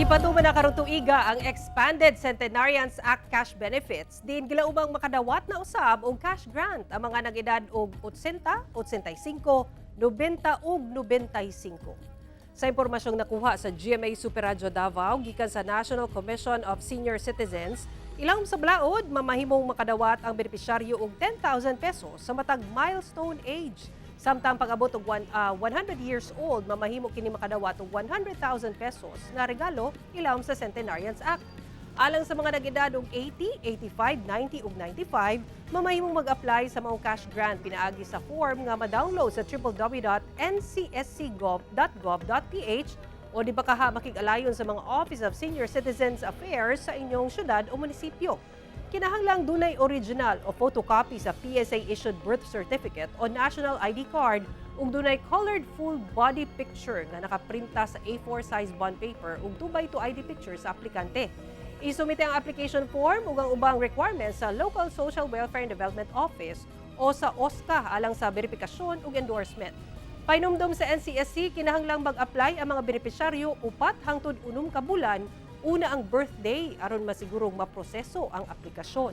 Gipatuman na karong tuiga ang Expanded Centenarians Act cash benefits, diin gilaumang makadawat na usab og cash grant ang mga nag-edad og 80, 85, 90 ug 95. Sa impormasyong nakuha sa GMA Super Radyo Davao gikan sa National Commission of Senior Citizens, ilawom sa balaod, mamahimong makadawat ang benepisyaryo og 10,000 pesos sa matag milestone age. Samtang pag-abot og 100 years old, mamahimo kini makadawat og 100,000 pesos nga regalo ilawom sa Centenarians Act. Alang sa mga nag-edad og 80, 85, 90 ug 95, mamahimong mag-apply sa maong cash grant pinaagi sa form nga ma-download sa www.ncscgov.gov.ph o di ba kaha makig-alayon sa mga Office of Senior Citizens Affairs sa inyong syudad o munisipyo. Kinahanglang dunay original o photocopy sa PSA-issued birth certificate o national ID card ug dunay colored full body picture nga nakaprinta sa A4 size bond paper ug 2x2 ID picture sa aplikante. Isumite ang application form ug ang ubang requirements sa local Social Welfare and Development Office o sa OSCA alang sa verifikasyon ug endorsement. Painumdum sa NCSC, kinahanglang mag-apply ang mga benepisyaryo 4 hangtod 6 ka bulan una ang birthday aron masigurong maproseso ang aplikasyon.